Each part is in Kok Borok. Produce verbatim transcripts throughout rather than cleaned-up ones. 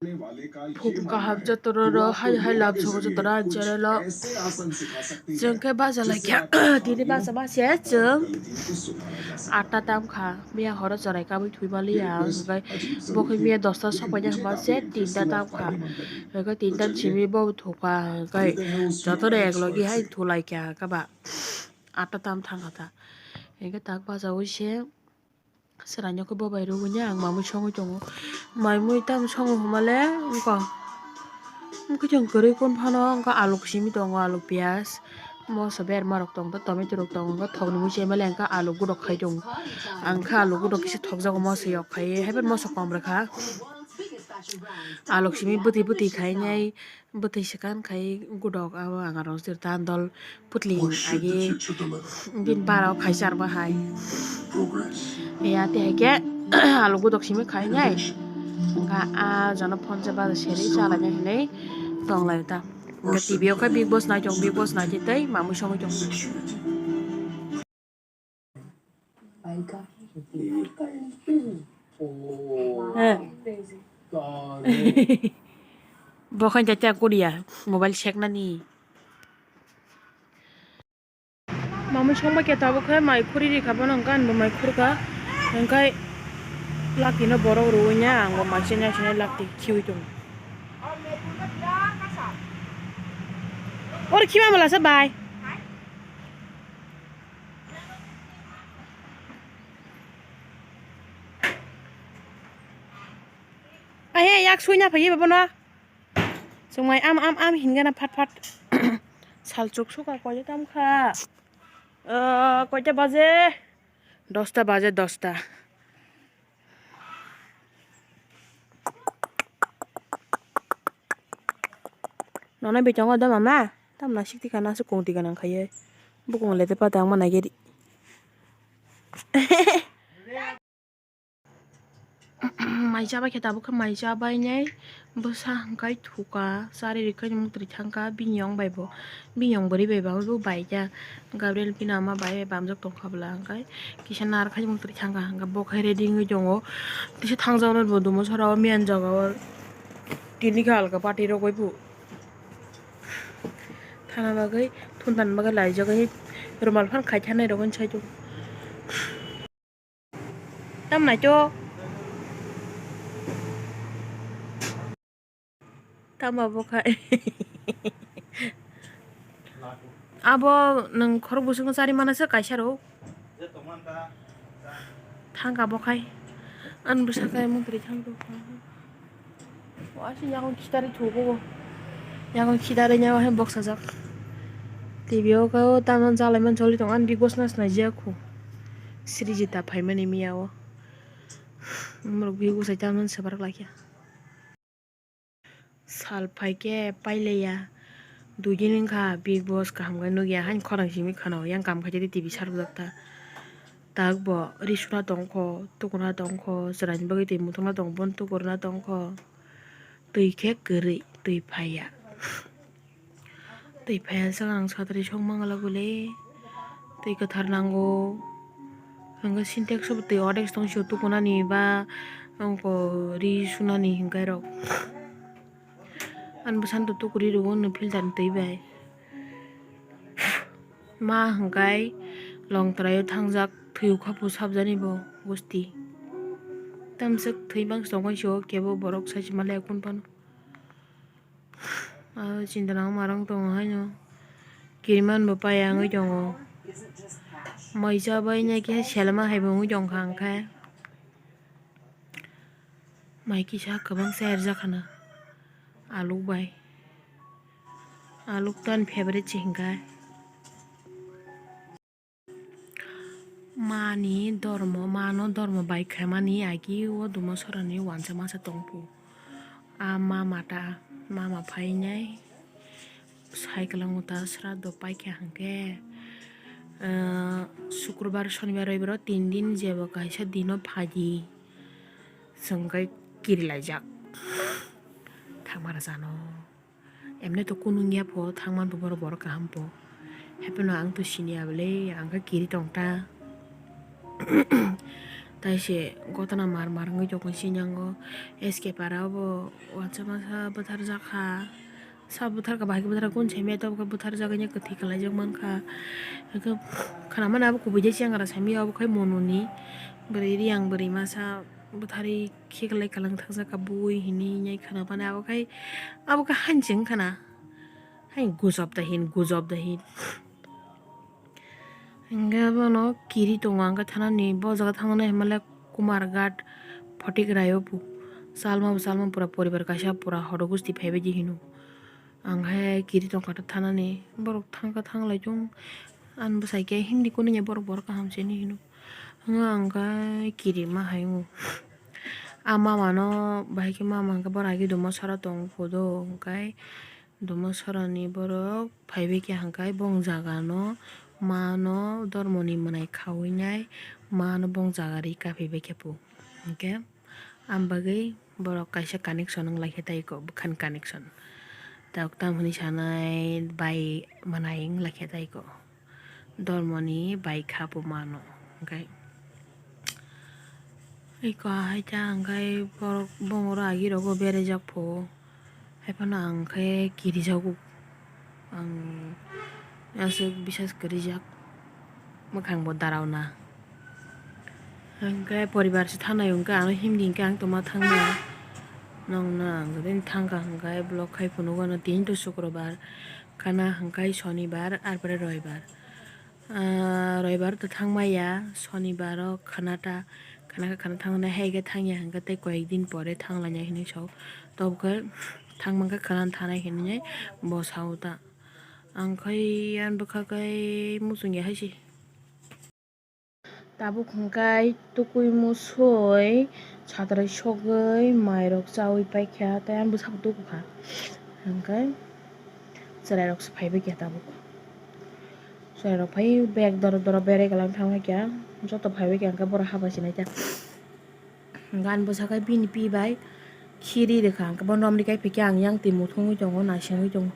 Phung kaham jotono hai hai lam songo jotono ani channel o. Chwng khe baja laikha tini baja ma se chwng atta tam kha. Miya horo chwrai kabui thwi maliya ang hwnkhe bo khe miya dosta sok paina hwnba se tinta tam kha. Hwnkhe tinta ni simi bo thupha hwnkhe jotono ek logi hai thulaikha hwnkhe ba atta tam thangkha ta. Hwnkhe tak baja ui se. Chwraino khe bo bai rwgwi ang mamui songwi tongo. Mamui tamo songo hwnba le wngkha. Wngkhe chwng kwrwi kun phano wngkha aluk simi tongo, aluk piyaj, moso berma rok tongo, tomato rok tongo, wngkha thokni mui se male wngkha aluk gudok khai tongo. Ang khe aluk gudok kisa thokjago moso yok khai, haiphano moso kom rwkha. Aluk simi bwtwi bwtwi khainai. Bwtwi swkang khai gudok abo ang rok jwk ta dol putling agi bini bara o khai charma hai. Ya tei hai khe aluk gudok simi khai nai. Wngkha a jana phone se baja serwi chalaina hinwi tong lai ta. Wngkha T V o khe Bigg Boss nai tongo, Bigg Boss nai tei mamui songwi tongo. Bo khe jatiya kuria mobile seknani. Mamui songma khe tabuk khe mai khuri rikha bono hwnkhe ani bo mai khurkha hwnkhe lakti no borok rwui ya ang bo mai se nai se nai lakti khiui tongo. Oro khima mala se bai. Ahe yak suina phaiye bono. Chwngmai am am am hingana phat phat. Salchuk suka koita tamkha. Ah, koita baje? Dosta baje, dosta. Nonai bitongo da mama. Tamna sikti kana se kungti kana khaiye. Bukung lete pata ang mana gedi. Mai chabai khe tabuk khe mai chabai nai bwsa hwnkhe thuka chari rikhe mungtwrwi thangkha bini yong bai bo bini yong bwrwi bai bo bai kha Gabriel bini ama bai bamjak tongkha bwla hwnkhe kisa nar khai mungtwrwi thangkha hwnkhe bo khai ready wngwi tongo tisa thangjaknai bo dumo sora o main jaga o tini khe alka party rogwi bo thana bagwi thuntan bagwi laijagwi rumal phan khai thanai rogwi sai tongo. Tam nai to. Tamo bo khai. Abo nwng khorok bwswk no chari mana se kaisa rok. Thangka bo khai. Ani bwsa khai mantri thang rok. Waisa yakung khitarwi thugo bo. Yakung khitarwi nya waisa boksajak. T V o khe o tamo jalaiman choli tongo ani Bigg Boss no swnai jak kho. Srijita phaimani miya o. Umrok Bigg Boss hai tamo swbarak laikya. Sal phaikhe pailaiya. Dui din wngkha Bigg Boss kaham khe nukya haino khorang simi khwna yang kam khaidi T V sarwjak ta. Tak bo ri suna tongkho, tukuna tongkho, chwraini bagwi twi muthungna tong, bono tukurna tongkho. Twi khe kwrwi, twi phaiya. Twi phaiya swkang satri sok mangala guli. Twi kwthar nango. Hwnkhe sintex o twi ordek tong sio tukunani ba wngkho ri sunani hwnkhe rok. Ani bwsano tukuri rwo no filter ni twi bai. Ma hwnkhe longtrai o thangjak thwi ukha phu sabjani bo gusti. Tamswk thwi bangsi tongmani sio kebo borok sai se maliya kun phano. Ah, chinta nang marang tongo haino. Kiriman bo paya wngwi tongo. Mai cha bai nai khe selma hai bo wngwi tongkha hwnkhe. Mai kisa kwbangsa erjak khana aluk bai. Aluk to ani favorite se hinkha. Mani dormo, mano dormo bai khaimani agi o dumo sorani wansa masa tongphu. A mama ta, mama phainai. Sai kwlangma ta sraddho paikha hwnkhe, ah, Sukrobar, Sonibar, Roibar o tin din jeba kaisa dino phaidi chwng khe kirilaijak thangma rwchano. Emne to kunu wngya pho thangman bo borok, borok kaham pho. Hapheno ang to siniya bwle, ang khe kiri tong ta. Tai se gotana mar mar wngwi tongkha sini yango S K para obo uansukmasa bwtharjak kha. Sa bwtharkha, bahai khe bwtharkha, kunu saimanya tabukhe bwtharjagwi kwthwi khlaijak mankha. Hwnkhe khwnamani abo kubui de chengra saimanya obo khai mononi bwrwi riyang bwrwi masa bwtharwi khiklai kwlwng thangjakha bui hinwi khwnamani abo khai, abo khe hanching khna hai gujob da hin gujob da hin. Hingke bono kiri tongo, hingke thanani bo jaga thangnai hinmale Kumarghat Photigrayo bo chalma bo chalma pura poribar kaisa pura hodo gosti phaibaidi hino. Ang hai kiri tongkha thanani borok thangkha thanglai chwng ani bwsai khe himdi kunu borok borok kaham sini hino. Hwnga ang khe kiri ma hai o. A mama no bahai khe mama hingke borok agi dumo sara tong phodo hingke. Dumo sorani borok phaibai khe hwnkhai bong jaga no ma no dormo ni mwnai khaui nai ma no bong jaga ri kaphai bai khe pu hwnkhe am bagwi borok kaisa connection wng lai khe tai ko bwkhan connection tok tam hwnwi sanai bai mwnai wng lai khe tai ko dormo ni bai kha pu ma no hwnkhe. Eko hai ta hwnkhe borok bongoro agi rogo berajak pho. Haiphano ang khe kirijago. Ang aswk bisas kwrwijak. Mwkhangbo darauna. Hwnkhe poribar se thanai hwnkhe ano himdi hwnkhe ang tongma thangna. Nongno ang jodi thangkha hwnkhe vlog khai phunukgo ano tini to sukrobar. Khana hwnkhe sonibar arpore roibar. Ah, roibar to thangmaya, sonibaro khwnata, khwnakhe khwna thangmani, hai khe thangya hwnkhe tei koyek din pore thanglaina hinwi sao. Tobokhe thangmankhe khwna thanai hinwi bo sao ta. Ang khai ani bwkha khai muchungya hai se. Tabuk hwnkhe tukui musui satrai sogwi mairok chaui paikha tei ani bwsabo tukukha. Hwnkhe chwrairokse phaibaikha tabuk. Chwrairok phai bag doro doro berai kwlai thangkha joto phaibaikha hwnkhe borok haba sinai ta. Hwnkhe ani bwsakhe bini pi bai khiri rwkha hwnkhe bo nomri kai phikhe ang yang twi muthungwi tongo naisingwi tongo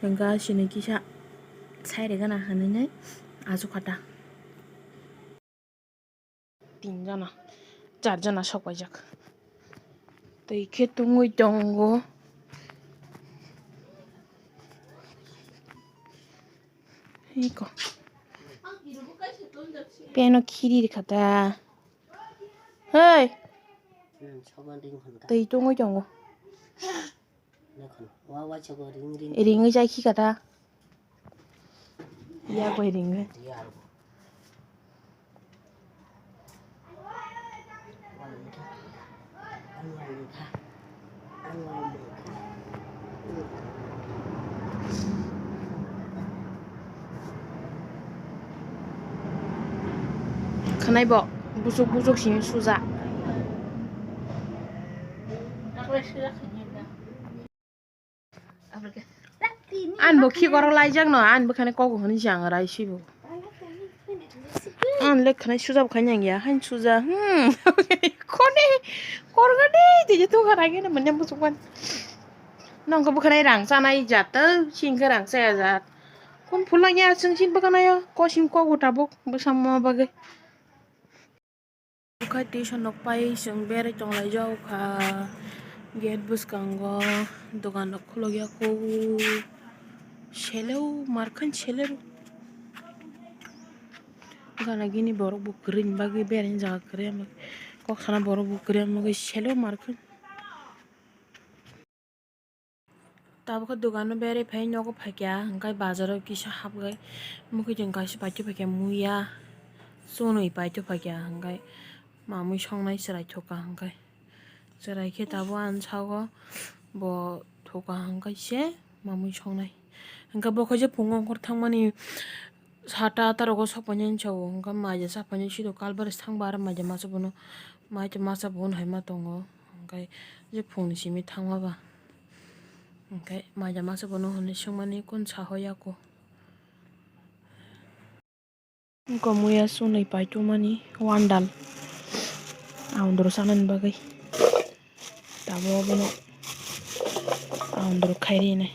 hwnkhe asini kisa sai rwgana hinwi achukha ta. Tin jona, char jona sok paijak. Twi khe tungwi tongo. Iko. Peno khiri rwkha ta. Hei. Twi tungwi tongo. Ringwi jai khi kata. Ya koi ringwi. Khwnai bo busuk busuk simi suja. An bo khi korok laijak no, an bo khani kok hwnwi chang rai sibo. An le khwnai suja bo khai nang ya, hain suja, hmm. Khoni, korgani, tiji tungkha rai gini manya musuk man. Nong khe bo khwnai rang chanai jat, tau sing khe rang chaya jat. Kun phulai ya, chwng sin bo khwnai ya, kosim kok bo tabuk, bo samma bagwi. Kha tuition rok pai chwng berai tonglaijak kha gate bwskango dogan rok khulukya kho seleo markhan selero gana gini borok bo kwrwini bagwi berai jaga kwrwi kok sana borok bo kwrwi seleo markhan. Tabuk khe dogano berai phai nogo phaikha, hwnkhe bazaro kisa hapgwi mwkhwtwng kaisa paithago phaikha, muya chwnwi paithago phaikha, hwnkhe mamwi songnai chwrai thokha, hwnkhe chwrai khe tabuk ani sago bo thokha, hwnkhe se mamwi songnai. Hwnkhe bo khe je phungo ongkhor thangmani. Sata tarogo sopainani sao, hwnkhe maja sapainani sito kalbari thangba aro maja masa bono, maja masa bo hai ma tongo, hwnkhe je phungni simi thangma ba, hwnkhe maja masa bono hwnwi swngmani kunu saho yako. Wngkha muya chwnwi paitokmani wandal, aondoro chanani bagwi. Tabuk abono aondoro khai rinai.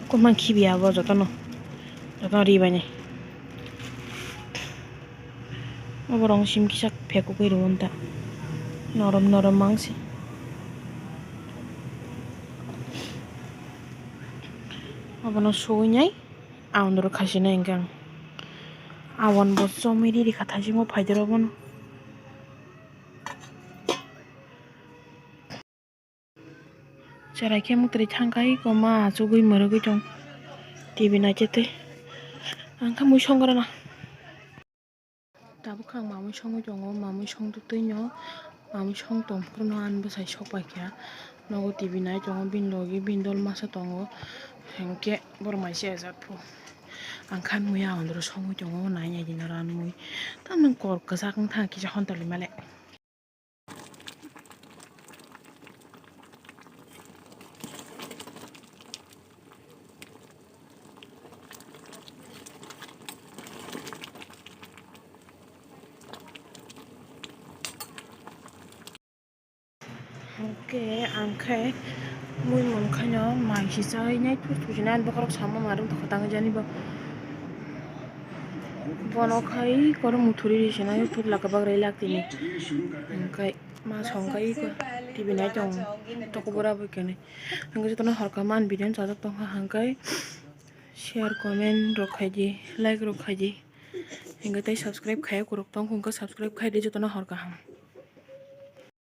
Kwma khibi abo jotono, jotono ri bainai. Obo rong sim kisa phekugwi rw ta. Norom norom mangsi. Obono suwi nai, aondoro khasi nai hwnkhe ang. Awan bo chomwi riri kha thaisimo phaidoro bono. Cherai khe mwtwrwi thang kai ko ma achugwi mwrwgwi tong. T V naikhe tei ang khe mui song rwna. Tabuk khe ang mamui songwi tongo, mamui song twino, mamui song tong phuru no ani bwsai sok pai kha. Nogo T V nai tongo, bini logi bini dol masa tongo, hinkhe borok mai se ejak phu. Ang khe mui aondoro songwi tongo, nai nai dino ranmui. Tamni kor kwchak wng thang kisa hwn tongwi male. Hwnkhe ang khe mui mung khaino mai se chawi nai thus thus nai bokhorok sama ma rwng tongkha tangwi jani bo. Bono khai koro muthuri ri se nai thuk laka bagrai lak tini. Hwnkhe ma song khai iko T V nai tong toko bora bai kani. Hwnkhe jotono horkha man video chajak tongkha hwnkhe share comment rok khai di, like rok khai di. Hwnkhe tei subscribe khai kwrwk tong hwnkhe subscribe khai di jotono hor kaham.